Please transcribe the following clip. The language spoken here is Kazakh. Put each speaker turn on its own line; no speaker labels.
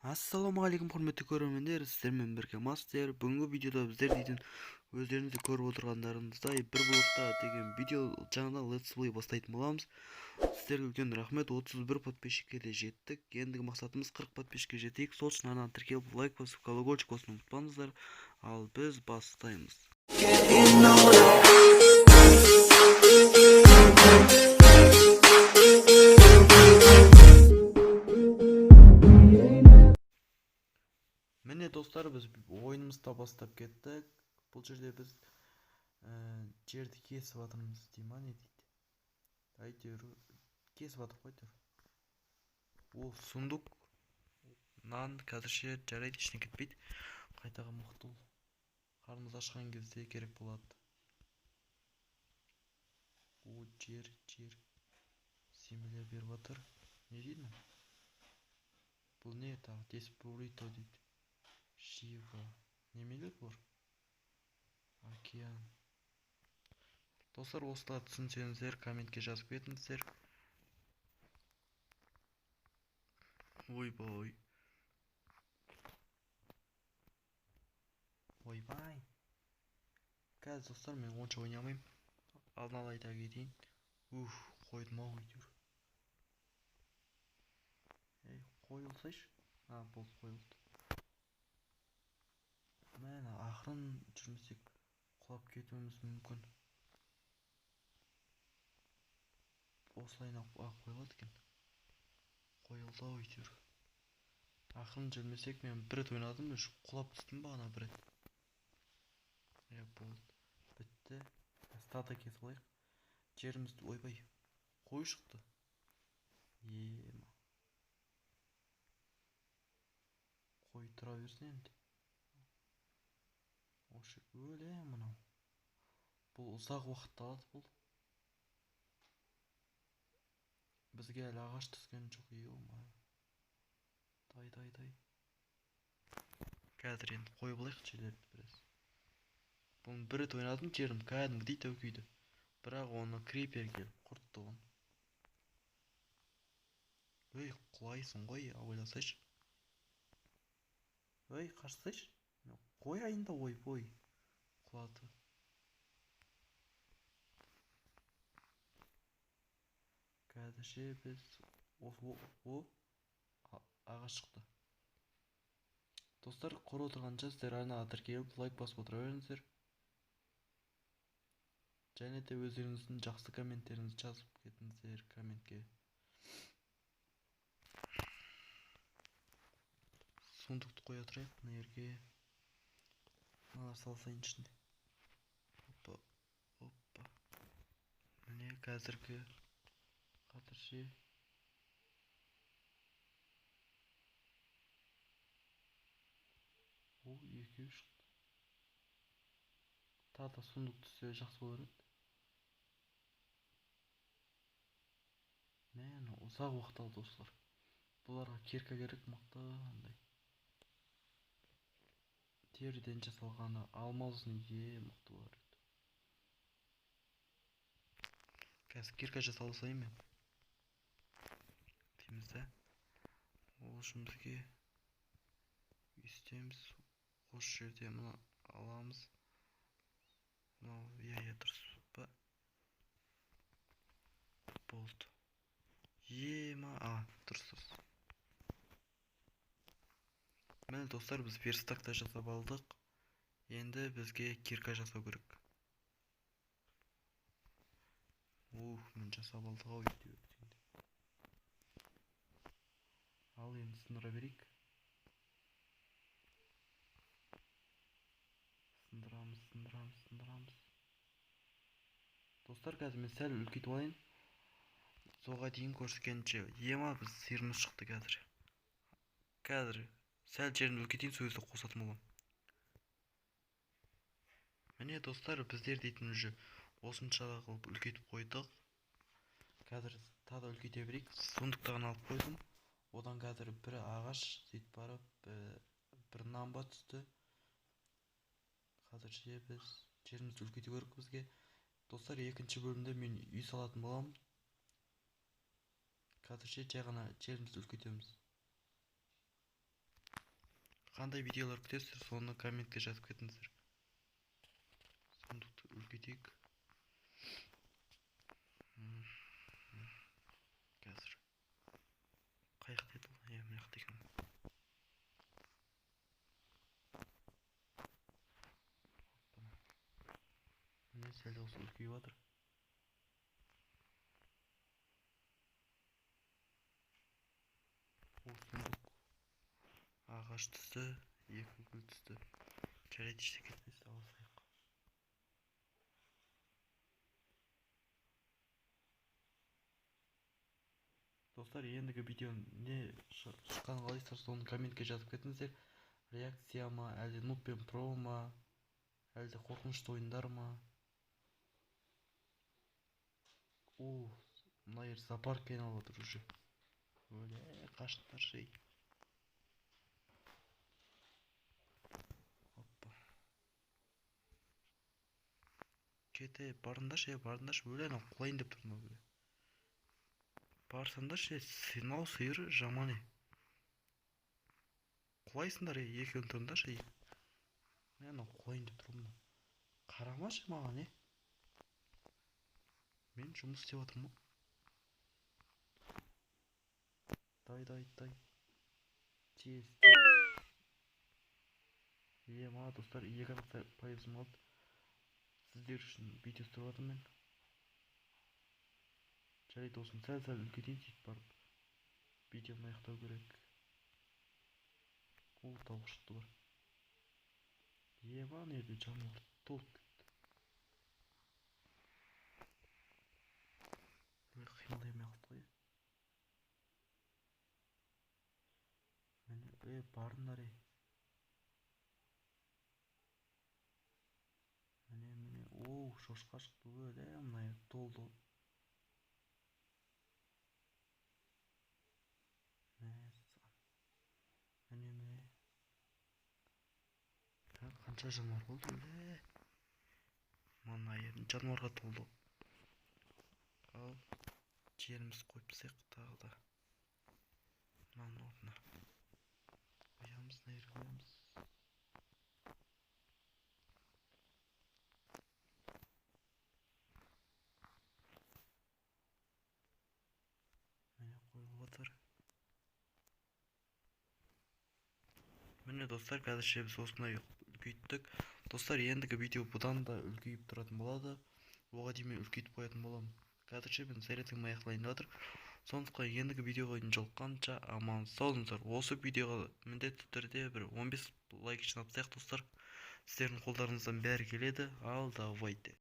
Ассалаумағалейкум, құрметті көрермендер, сіздермен бірге Мастер. Бүгінгі видеода біздер дейтін өздеріңіз де көріп отырғандарыңыздай бір блокта деген видео жаңадан let's play бастайтын боламыз. Сіздерге үлкен рахмет, 31 подписчикке де жеттік. Ендігі мақсатымыз 40 подписчикке жетейік. Сол үшін арнаны тіркеліп, лайк басып, колокольчик басуды ұмытпаңыздар. Ал біз бастаймыз. Міне достар, біз ойынымызды бастап кеттік. Бұл жерде біз жерді кесіп жатырмыз дей ма, не дейді? Әйтеуір кесіп жатыр ғой әйтеуір. О, сундук. Нан қазірше жарайды, ештеңе кетпейді. Қайтаға мықты ол. Қарнымыз ашқан кезде керек болады. О, жер, жер. Семелер беріп жатыр. Не дейді? Бұл не тағы? Десбуррито дейді. Шива. Немелер бұлар? Океан. Достар, осыларды түсінсеңіздер, комментке жазып кетіңіздер. Ойбай. Ойбай. Қазір достар, мен онша ойнай алмаймын. Алдын ала айта кетейін. Уф, қойдым ау әйтеуір. Ей, қойылсайшы. А, болды, қойылды. Міне, ақырын жүрмесек құлап кетуіміз мүмкін. Осылай қойылады екен. Қойылды ау әйтеуір. Ақырын жүрмесек, мен бір рет ойнадым, уже құлап түстім бағана бір рет. Е, болды. Бітті. Стата кесіп алайық. Жерімізді, ойбай, қой шықты. Ема. Қой тұра берсін енді. Осы өле мынау. Бұл ұзақ уақыт алады бұл. Бізге әлі ағаш түскен жоқ, ё-моё. Дай, дай, дай. Қазір енді қойып алайық жерлерді біраз. Бұны бір рет ойнадым, жерім кәдімгідей тәу күйді. Бірақ оны крипер келіп құртты оны. Ей, құлайсың ғой, абайласайшы. Ей, қашсайшы. Қояйын да, ойбой. Құлады. Қазірше біз ағаш шықты. Достар, көріп отырғанша сіздер арнаға тіркеліп, лайк басып отыра беріңіздер. Және де өздеріңіздің жақсы комменттеріңізді жазып кетіңіздер комментке. Сундукты қоя тұрайық мына жерге. Мыналар салсайын ішінде. Опа, опа. Міне қазіргі қазірше о, екеуі шықты. Тағы да сундук түссе жақсы болар еді. Міне ұзақ уақыт алды осылар. Бұларға кирка керек мықты андай. Теріден жасалғаны алмазный мықты болар еді. Қазір кирка жасап алсайын мен. Дейміз да. Ол үшін бізге істейміз. Осы жерде мына аламыз. Мынау, иә, иә, дұрыс па? Болды. Ема, а, дұрыс, дұрыс. Міне достар, біз верстак та жасап алдық. Енді бізге кирка жасау керек. Ух, мен жасап алдық ау әйтеуір дегенде. Ал енді сындыра берейік. Сындырамыз, сындырамыз, сындырамыз. Достар, қазір мен сәл үлкейтіп алайын. Соға дейін көріскенше. Ема, біз сиырымыз шықты қазір. Қазір сәл жерін үлкейтейін, сол кезде қосатын боламын. Міне достар, біздер дейтін уже осынша қылып үлкейтіп қойдық. Қазір тағы да үлкейте берейік. Сундуктан алып қойдым. Одан қазір бір ағаш сөйтіп барып, бір нанба түсті. Қазірше біз жерімізді үлкейту керек бізге. Достар, екінші бөлімде мен үй салатын боламын. Қазірше жай ғана жерімізді үлкейтеміз. Қандай видеолар күтесіздер, соны комментке жазып кетіңіздер. Сундукты үлкейтейік. Қазір. Қай жақта еді ол? Иә, мына жақта екен. Міне сәл осы үлкейіп жатыр. О, сундук. Ағаш түсті, екі гүл түсті. Жарайды, ештеңе кетпес, ала салайық. Достар, ендігі видео не шыққанын қалайсыздар, соны комментке жазып кетіңіздер. Реакция ма, әлде нуб пен про ма, әлде қорқынышты ойындар ма? О, мына жер зоопаркке айналып отыр уже. Өле, қашыңдаршы, ей. Оппа. Кете, барыңдаршы, ей, барыңдаршы. Өле, анау құлайын деп тұр мынау, өле. Барсаңдаршы, ей, мынау сиыр жаман, ей. Құлайсыңдар, ей, екеуін тұрыңдаршы, ей. Мә, анау құлайын деп тұр мынау. Қарамашы маған, ей. Мен жұмыс істеп жатырмын ғой. Дай, дай, дай. Тез, тез. Е, ма, достар, екі ақ пайызым қалды. Сіздер үшін видео түсіріп жатырмын мен. Жарайды, осыны сәл-сәл үлкейтейін, сөйтіп барып видеоны аяқтау керек. О, тауық шықты бар. Е, ма, ана жерде жануар толып кетті. Ой, қимылдай алмай қалды ғой. Міне, е, барыңдар, ей. Міне, міне, оу, шошқа шықты, өле, мына жер толды ғой. Мәссаған. Міне, міне. Қанша жануар болды, өле. Мына жер жануарға толды. Ал, жерімізді қойып тастайық тағы да. Мынаның орнына. Қоямыз, мына жерге қоямыз. Міне қойылып жатыр. Міне достар, қазірше біз осындай үлкейттік. Достар, ендігі видео бұдан да үлкейіп тұратын болады. Оған дейін мен үлкейтіп қоятын боламын. Қазірше мен зарядкам аяқталайын деп жатыр. Сондықтан ендігі видеоға дейін жолыққанша аман сау болыңыздар. Осы видеоға міндетті түрде бір 15 лайк жинап тастайық достар. Сіздердің қолдарыңыздан бәрі келеді. Ал давайте.